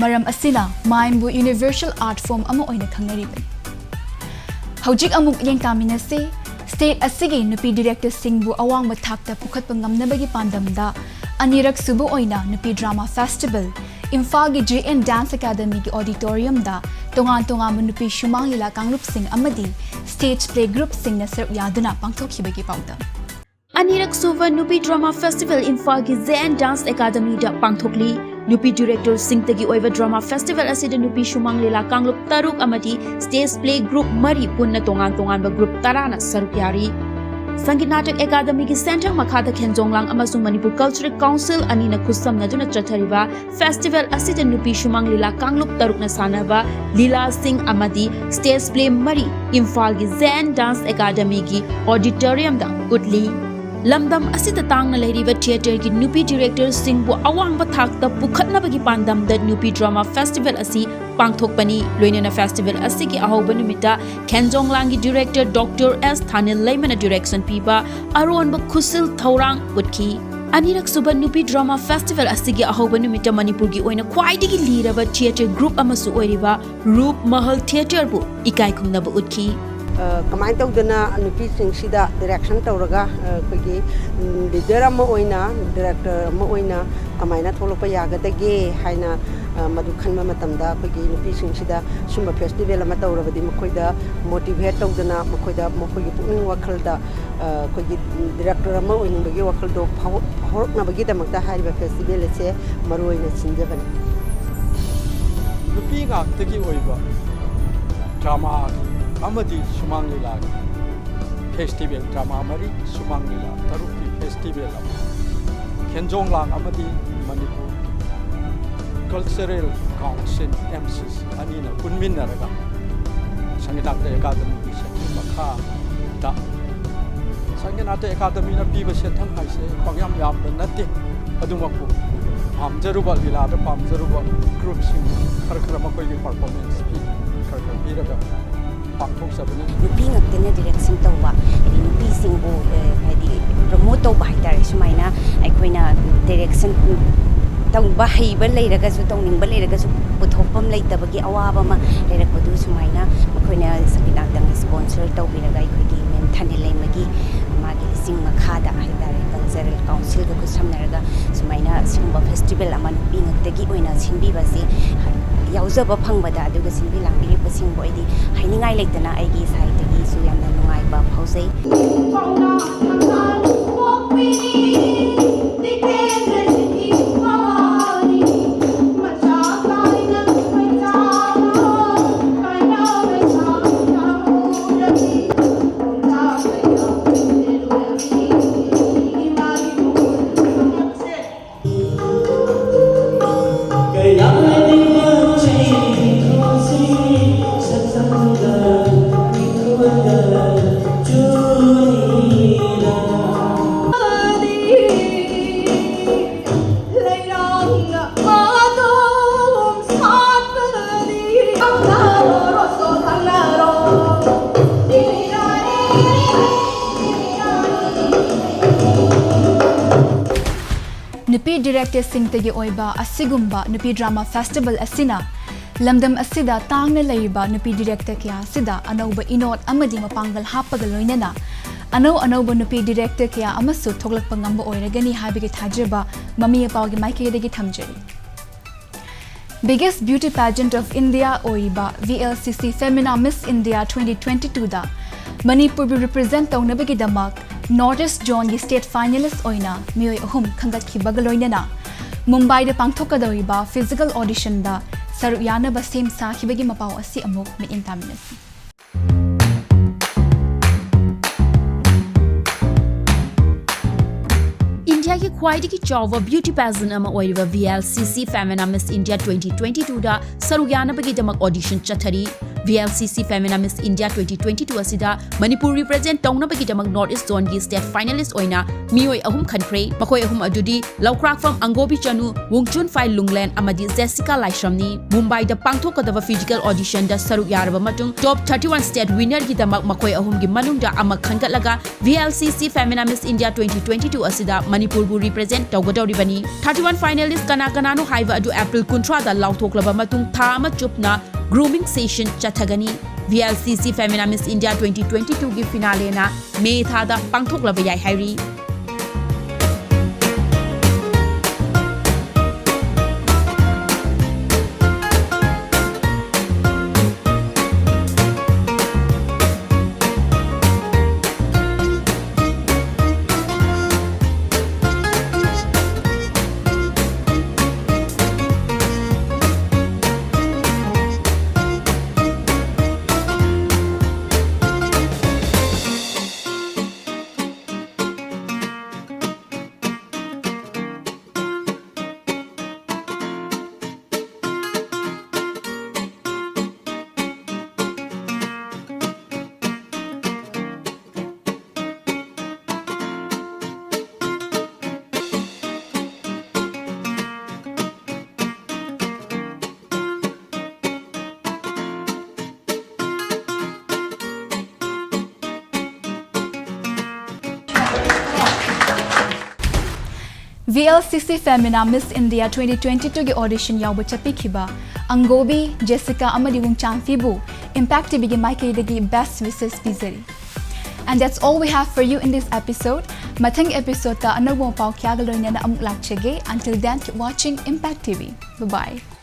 ꯃꯔꯝ ꯑꯁꯤꯅ mime ꯕꯨ universal art form ꯑꯃ ꯑꯣꯏꯅ ꯈꯪꯅꯔꯤꯕꯅꯤ꯫ ꯍꯧꯖꯤꯛ ꯑꯃꯨꯛ ꯌꯦꯡꯇꯥꯃꯤꯟꯅꯁꯤ, state ꯑꯁꯤꯒꯤ ꯅꯨꯄꯤ director ꯁꯤꯡꯕꯨ ꯑꯋꯥꯡꯕ ꯊꯥꯛꯇ ꯄꯨꯈꯠꯄ ꯉꯝꯅꯕꯒꯤ ꯄꯥꯟꯗꯝꯗ ꯑꯅꯤꯔꯛ ꯁꯨꯕ ꯑꯣꯏꯅ ꯅꯨꯄꯤ drama festival ꯏꯝꯐꯥꯜꯒꯤ J N Dance Academy ꯒꯤ auditorium ꯗ ꯇꯣꯉꯥꯟ ꯇꯣꯉꯥꯟꯕ ꯅꯨꯄꯤ ꯁꯨꯃꯥꯡ ꯂꯤꯂꯥ ꯀꯥꯡꯂꯨꯞꯁꯤꯡ ꯑꯃꯗꯤ stage play group ꯁꯤꯡꯅ ꯁꯔꯨꯛ ꯌꯥꯗꯨꯅ ꯄꯥꯡꯊꯣꯛꯈꯤꯕꯒꯤ ꯄꯥꯎꯗꯝ꯫ ꯑꯅꯤꯔꯛ ꯁꯨꯕ ꯅꯨꯄꯤ ꯗ꯭ꯔꯃꯥ ꯐꯦꯁꯇꯤꯚꯦꯜ ꯏꯝꯐꯥꯜꯒꯤ ꯖꯦ ꯑꯦꯟ ꯗꯥꯟꯁ ꯑꯦꯀꯥꯗꯃꯤꯗ ꯄꯥꯡꯊꯣꯛꯂꯤ꯫ ꯅꯨꯄꯤ ꯗꯤꯔꯦꯛꯇꯔꯁꯤꯡꯇꯒꯤ ꯑꯣꯏꯕ ꯗ꯭ꯔꯃꯥ ꯐꯦꯁꯇꯤꯚꯦꯜ ꯑꯁꯤꯗ ꯅꯨꯄꯤ ꯁꯨꯃꯥꯡ ꯂꯤꯂꯥ ꯀꯥꯡꯂꯨꯞ ꯇꯔꯨꯛ ꯑꯃꯗꯤ ꯁ꯭ꯇꯦꯖ ꯄ꯭ꯂꯦ ꯒ꯭ꯔꯨꯞ ꯃꯔꯤ ꯄꯨꯟꯅ ꯇꯣꯉꯥꯟ ꯇꯣꯉꯥꯟꯕ ꯒ꯭ꯔꯨꯞ ꯇꯔꯥꯅ ꯁꯔꯨꯛ ꯌꯥꯔꯤ꯫ ꯁꯪꯒꯤꯠ ꯅꯥꯇꯛ ꯑꯦꯀꯥꯗꯃꯤꯒꯤ ꯁꯦꯟꯊꯪ ꯃꯈꯥꯗ ꯈꯦꯟꯖꯣꯡꯂꯥꯡ ꯑꯃꯁꯨꯡ ꯃꯅꯤꯄꯨꯔ ꯀꯜꯆꯔꯦꯜ ꯀꯥꯎꯟꯁꯤꯜ ꯑꯅꯤꯅ ꯈꯨꯠꯁꯝꯅꯗꯨꯅ ꯆꯠꯊꯔꯤꯕ ꯐꯦꯁꯇꯤꯚꯦꯜ ꯑꯁꯤꯗ ꯅꯨꯄꯤ ꯁꯨꯃꯥꯡ ꯂꯤꯂꯥ ꯀꯥꯡꯂꯨꯞ ꯇꯔꯨꯛꯅ ꯁꯥꯟꯅꯕ ꯂꯤꯂꯥꯁꯤꯡ ꯑꯃꯗꯤ ꯁ꯭ꯇꯦꯖ ꯄ꯭ꯂꯦ ꯃꯔꯤ ꯏꯝꯐꯥꯜꯒꯤ ꯖꯦ ꯑꯦꯟ ꯗꯥꯟꯁ ꯑꯦꯀꯥꯗꯃꯤꯒꯤ ꯑꯣꯗꯤꯇꯣꯔꯤꯌꯝꯗ ꯎꯠꯂꯤ꯫ ꯂꯝꯗꯝ ꯑꯁꯤꯗ ꯇꯥꯡꯅ ꯂꯩꯔꯤꯕ ꯊꯤꯌꯦꯇꯔꯒꯤ ꯅꯨꯄꯤ ꯗꯤꯔꯦꯛꯇꯔꯁꯤꯡꯕꯨ ꯑꯋꯥꯡꯕ ꯊꯥꯛꯇ ꯄꯨꯈꯠꯅꯕꯒꯤ ꯄꯥꯟꯗꯝꯗ ꯅꯨꯄꯤ ꯗ꯭ꯔꯃꯥ ꯐꯦꯁꯇꯤꯚꯦꯜ ꯑꯁꯤ ꯄꯥꯡꯊꯣꯛꯄꯅꯤ꯫ ꯂꯣꯏꯅꯅ ꯐꯦꯁꯇꯤꯚꯦꯜ ꯑꯁꯤꯒꯤ ꯑꯍꯧꯕ ꯅꯨꯃꯤꯠꯇ ꯈꯦꯟꯖꯣꯡꯂꯥꯡꯒꯤ ꯗꯤꯔꯦꯛꯇꯔ ꯗꯣꯛꯇꯔ ꯑꯦꯁ ꯊꯥꯅꯤꯜ ꯂꯩꯃꯅ ꯗꯤꯔꯦꯛꯁꯟ ꯄꯤꯕ ꯑꯔꯣꯟꯕ ꯈꯨꯠꯁꯤꯜ ꯊꯧꯔꯥꯡ ꯎꯠꯈꯤ꯫ ꯑꯅꯤꯔꯛ ꯁꯨꯕ ꯅꯨꯄꯤ ꯗ꯭ꯔꯃꯥ ꯐꯦꯁꯇꯤꯚꯦꯜ ꯑꯁꯤꯒꯤ ꯑꯍꯧꯕ ꯅꯨꯃꯤꯠꯇ ꯃꯅꯤꯄꯨꯔꯒꯤ ꯑꯣꯏꯅ ꯈ꯭ꯋꯥꯏꯗꯒꯤ ꯂꯤꯔꯕ ꯊꯤꯌꯦꯇꯔ ꯒ꯭ꯔꯨꯞ ꯑꯃꯁꯨ ꯑꯣꯏꯔꯤꯕ ꯔꯨꯞ ꯃꯍꯜ ꯊꯤꯌꯦꯇꯔꯕꯨ ꯏꯀꯥꯏ ꯈꯨꯝꯅꯕ ꯎꯠꯈꯤ꯫ ꯑ, ꯀꯃꯥꯏꯅ ꯇꯧꯗꯅ ꯅꯨꯄꯤꯁꯤꯡꯁꯤꯗ ꯗꯤꯔꯦꯛꯁꯟ ꯇꯧꯔꯒ, ꯑ, ꯑꯩꯈꯣꯏꯒꯤ, ꯎꯝ, ꯂꯤꯗꯔ ꯑꯃ ꯑꯣꯏꯅ, ꯗꯤꯔꯦꯛꯇꯔ ꯑꯃ ꯑꯣꯏꯅ ꯀꯃꯥꯏꯅ ꯊꯣꯛꯂꯛꯄ ꯌꯥꯒꯗꯒꯦ ꯍꯥꯏꯅ, ꯑ, ꯃꯗꯨ ꯈꯟꯕ ꯃꯇꯝꯗ ꯑꯩꯈꯣꯏꯒꯤ ꯅꯨꯄꯤꯁꯤꯡꯁꯤꯗ ꯁꯨꯝꯕ ꯐꯦꯁꯇꯤꯚꯦꯜ ꯑꯃ ꯇꯧꯔꯕꯗꯤ ꯃꯈꯣꯏꯗ ꯃꯣꯇꯤꯚꯦꯠ ꯇꯧꯗꯅ, ꯃꯈꯣꯏꯗ, ꯃꯈꯣꯏꯒꯤ ꯄꯨꯛꯅꯤꯡ ꯋꯥꯈꯜꯗ, ꯑ, ꯑꯩꯈꯣꯏꯒꯤ ꯗꯤꯔꯦꯛꯇꯔ ꯑꯃ ꯑꯣꯏꯅꯤꯡꯕꯒꯤ ꯋꯥꯈꯜꯗꯣ ꯐꯥꯎ-, ꯐꯥꯎꯔꯛꯅꯕꯒꯤꯗꯃꯛꯇ ꯍꯥꯏꯔꯤꯕ ꯐꯦꯁꯇꯤꯚꯦꯜ ꯑꯁꯦ ꯃꯔꯨ ꯑꯣꯏꯅ ꯁꯤꯟꯖꯕꯅꯤ꯫ ꯅꯨꯄꯤ ꯉꯥꯛꯇꯒꯤ ꯑꯣꯏꯕ ꯗ꯭ꯔꯃꯥꯒꯤ ꯑꯃꯗꯤ ꯁꯨꯃꯥꯡ ꯂꯤꯂꯥꯒꯤ ꯐꯦꯁꯇꯤꯚꯦꯜ, ꯗ꯭ꯔꯃꯥ ꯃꯔꯤ, ꯁꯨꯃꯥꯡ ꯂꯤꯂꯥ ꯇꯔꯨꯛꯀꯤ ꯐꯦꯁꯇꯤꯚꯦꯜ ꯑꯃ ꯈꯦꯟꯖꯣꯡꯂꯥꯡ ꯑꯃꯗꯤ Manipur cultural council, M C ꯁꯤ, ꯑꯅꯤꯅ ꯄꯨꯟꯃꯤꯟꯅꯔꯒ ꯁꯪꯒꯤꯠ ꯅꯥꯇꯛ ꯑꯦꯀꯥꯗꯃꯤꯒꯤ ꯁꯦꯟꯊꯪ ꯃꯈꯥꯗ, ꯁꯪꯒꯤꯠ ꯅꯥꯇꯛ ꯑꯦꯀꯥꯗꯃꯤꯅ ꯄꯤꯕ ꯁꯦꯟꯊꯪ ꯍꯥꯏꯁꯦ ꯄꯪꯌꯥꯝ ꯌꯥꯝꯕ ꯅꯠꯇꯦ꯫ ꯑꯗꯨꯃꯛꯄꯨ ꯄꯥꯝꯖꯔꯨꯕ, ꯂꯤꯂꯥꯗ ꯄꯥꯝꯖꯔꯨꯕ ꯒ꯭ꯔꯨꯞꯁꯤꯡ ꯈꯔ ꯈꯔ ꯃꯈꯣꯏꯒꯤ ꯄꯔꯐꯣꯔꯃꯦꯟꯁ ꯐꯤ ꯈꯔ ꯈꯔ ꯄꯤꯔꯒ ꯄꯥꯡꯊꯣꯛꯆꯕꯅꯤ꯫ ꯅꯨꯄꯤ ꯉꯥꯛꯇꯅ ꯗꯤꯔꯦꯛꯁꯟ ꯇꯧꯕ, ꯍꯥꯏꯗꯤ ꯅꯨꯄꯤꯁꯤꯡꯕꯨ, ꯑꯦ, ꯍꯥꯏꯗꯤ ꯄ꯭ꯔꯃꯣꯠ ꯇꯧꯕ ꯍꯥꯏꯇꯥꯔꯦ, ꯁꯨꯃꯥꯏꯅ ꯑꯩꯈꯣꯏꯅ ꯗꯤꯔꯦꯛꯁꯟ ꯇꯧꯕ ꯍꯩꯕ ꯂꯩꯔꯒꯁꯨ, ꯇꯧꯅꯤꯡꯕ ꯂꯩꯔꯒꯁꯨ ꯄꯨꯊꯣꯛꯐꯝ ꯂꯩꯇꯕꯒꯤ ꯑꯋꯥꯕ ꯑꯃ ꯂꯩꯔꯛꯄꯗꯨ, ꯁꯨꯃꯥꯏꯅ ꯑꯩꯈꯣꯏꯅ ꯁꯪꯒꯤꯠ ꯅꯥꯇꯛꯅ ꯁ꯭ꯄꯣꯟꯁꯔ ꯇꯧꯕꯤꯔꯒ ꯑꯩꯈꯣꯏꯒꯤ ꯃꯦꯝ ꯊꯥꯅꯤꯜ ꯂꯩꯃꯒꯤ ꯃꯥꯒꯤ ꯂꯨꯆꯤꯡ ꯃꯈꯥꯗ ꯍꯥꯏꯇꯥꯔꯦ, ꯀꯜꯆꯔꯦꯜ ꯀꯥꯎꯟꯁꯤꯜꯒ ꯈꯨꯠꯁꯝꯅꯔꯒ ꯁꯨꯃꯥꯏꯅ ꯁꯤꯒꯨꯝꯕ ꯐꯦꯁꯇꯤꯚꯦꯜ ꯑꯃ ꯅꯨꯄꯤ ꯉꯥꯛꯇꯒꯤ ꯑꯣꯏꯅ ꯁꯤꯟꯕꯤꯕꯁꯤ ꯌꯥꯎꯖꯕ ꯐꯪꯕꯗ, ꯑꯗꯨꯒ ꯁꯤꯟꯕꯤ ꯂꯥꯡꯕꯤꯔꯤꯕꯁꯤꯡꯕꯨ ꯑꯩꯗꯤ ꯍꯥꯏꯅꯤꯡꯉꯥꯏ ꯂꯩꯇꯅ ꯑꯩꯒꯤ ꯁꯥꯏꯠꯇꯒꯤꯁꯨ ꯌꯥꯝꯅ ꯅꯨꯡꯉꯥꯏꯕ ꯐꯥꯎꯖꯩ꯫ ꯅꯨꯄꯤ ꯗꯤꯔꯦꯛꯇꯔꯁꯤꯡꯇꯒꯤ ꯑꯣꯏꯕ ꯑꯁꯤꯒꯨꯝꯕ ꯅꯨꯄꯤ ꯗ꯭ꯔꯃꯥ ꯐꯦꯁꯇꯤꯚꯦꯜ ꯑꯁꯤꯅ ꯂꯝꯗꯝ ꯑꯁꯤꯗ ꯇꯥꯡꯅ ꯂꯩꯔꯤꯕ ꯅꯨꯄꯤ ꯗꯤꯔꯦꯛꯇꯔ ꯀꯌꯥ ꯑꯁꯤꯗ ꯑꯅꯧꯕ ꯏꯅꯣꯠ ꯑꯃꯗꯤ ꯃꯄꯥꯡꯒꯜ ꯍꯥꯞꯄꯒ ꯂꯣꯏꯅꯅ ꯑꯅꯧ ꯑꯅꯧꯕ ꯅꯨꯄꯤ ꯗꯤꯔꯦꯛꯇꯔ ꯀꯌꯥ ꯑꯃꯁꯨ ꯊꯣꯛꯂꯛꯄ ꯉꯝꯕ ꯑꯣꯏꯔꯒꯅꯤ ꯍꯥꯏꯕꯒꯤ ꯊꯥꯖꯕ ꯃꯃꯤ ꯃꯄꯥꯒꯤ ꯃꯥꯏꯀꯩꯗꯒꯤ ꯊꯝꯖꯔꯤ꯫ Biggest Beauty Pageant of India ꯑꯣꯏꯔꯤꯕ V L C C Femina Miss India twenty twenty-twoꯗ ꯃꯅꯤꯄꯨꯔꯕꯨ ꯔꯤꯄ꯭ꯔꯖꯦꯟꯠ ꯇꯧꯅꯕꯒꯤꯗꯃꯛ North East Zoneꯒꯤ state finalist ꯑꯣꯏꯅ ꯃꯤꯑꯣꯏ ꯑꯍꯨꯝ ꯈꯟꯒꯠꯈꯤꯕꯒ ꯂꯣꯏꯅꯅ ꯃꯨꯝꯕꯥꯏꯗ ꯄꯥꯡꯊꯣꯛꯀꯗꯧꯔꯤꯕ physical auditionꯗ ꯁꯔꯨꯛ ꯌꯥꯅꯕ ꯁꯦꯝ ꯁꯥꯈꯤꯕꯒꯤ ꯃꯄꯥꯎ ꯑꯁꯤ ꯑꯃꯨꯛ ꯃꯤꯠꯌꯦꯡ ꯇꯥꯃꯤꯟꯅꯁꯤ꯫ ꯏꯟꯗꯤꯌꯥꯒꯤ ꯈ꯭ꯋꯥꯏꯗꯒꯤ ꯆꯥꯎꯕ ꯕ꯭ꯌꯨꯇꯤ ꯄꯦꯖꯦꯟ ꯑꯃ ꯑꯣꯏꯔꯤꯕ V L C C Femina Miss India twenty twenty-twoꯗ ꯁꯔꯨꯛ ꯌꯥꯅꯕꯒꯤꯗꯃꯛ ꯑꯣꯗꯤꯁꯟ ꯆꯠꯊꯔꯤ꯫ V L C C Femina Miss India twenty twenty-two ꯑꯁꯤꯗ ꯃꯅꯤꯄꯨꯔ ꯔꯤꯄ꯭ꯔꯖꯦꯟꯠ ꯇꯧꯅꯕꯒꯤꯗꯃꯛ North East Zoneꯒꯤ state finalist ꯑꯣꯏꯅ ꯃꯤꯑꯣꯏ ꯑꯍꯨꯝ ꯈꯟꯈ꯭ꯔꯦ꯫ ꯃꯈꯣꯏ ꯑꯍꯨꯝ ꯑꯗꯨꯗꯤ ꯂꯧꯀ꯭ꯔꯥꯛꯐꯝ ꯑꯪꯒꯣꯕꯤ ꯆꯅꯨ, ꯋꯨꯡꯆꯨꯟꯐꯥꯏ ꯂꯨꯡꯂꯦꯟ ꯑꯃꯗꯤ ꯖꯦꯁꯤꯀꯥ ꯂꯥꯏꯁ꯭ꯔꯝꯅꯤ꯫ ꯃꯨꯝꯕꯥꯏꯗ ꯄꯥꯡꯊꯣꯛꯀꯗꯕ physical auditionꯗ ꯁꯔꯨꯛ ꯌꯥꯔꯕ ꯃꯇꯨꯡ top thirty-one state winnerꯒꯤꯗꯃꯛ ꯃꯈꯣꯏ ꯑꯍꯨꯝꯒꯤ ꯃꯅꯨꯡꯗ ꯑꯃ ꯈꯟꯒꯠꯂꯒ V L C C Femina Miss India twenty twenty-two ꯑꯁꯤꯗ ꯃꯅꯤꯄꯨꯔꯕꯨ ꯔꯤꯄ꯭ꯔꯖꯦꯟꯠ ꯇꯧꯒꯗꯧꯔꯤꯕꯅꯤ꯫ Thirty-one finalist ꯀꯅꯥ ꯀꯅꯥꯅꯣ ꯍꯥꯏꯕ ꯑꯗꯨ April ꯀꯨꯟꯊ꯭ꯔꯥꯗ ꯂꯥꯎꯊꯣꯛꯂꯕ ꯃꯇꯨꯡ ꯊꯥ ꯑꯃ ꯆꯨꯞꯅ grooming session ꯆꯠꯊꯒꯅꯤ꯫ V L C C Femina Miss India twenty twenty-twoꯒꯤ finaleꯅ May ꯊꯥꯗ ꯄꯥꯡꯊꯣꯛꯂꯕ ꯌꯥꯏ ꯍꯥꯏꯔꯤ꯫ V L sixty Femina Miss India twenty twenty-two ꯒꯤ audition ꯌꯥꯎꯕ ꯆꯠꯄꯤꯈꯤꯕ ꯑꯪꯒꯣꯕꯤ, ꯖꯦꯁꯤꯀꯥ ꯑꯃꯗꯤ ꯋꯨꯡꯆꯥꯟꯐꯤꯕꯨ Impact TVꯒꯤ ꯃꯥꯏꯀꯩꯗꯒꯤ best wishes ꯄꯤꯖꯔꯤ꯫ And that's all we have for you in this episode. ꯃꯊꯪ episodeꯇ ꯑꯅꯧꯕ ꯄꯥꯎ ꯀꯌꯥꯒ ꯂꯣꯏꯅꯅ ꯑꯃꯨꯛ ꯂꯥꯛꯆꯒꯦ꯫ Until then, keep watching Impact TV. Bye bye.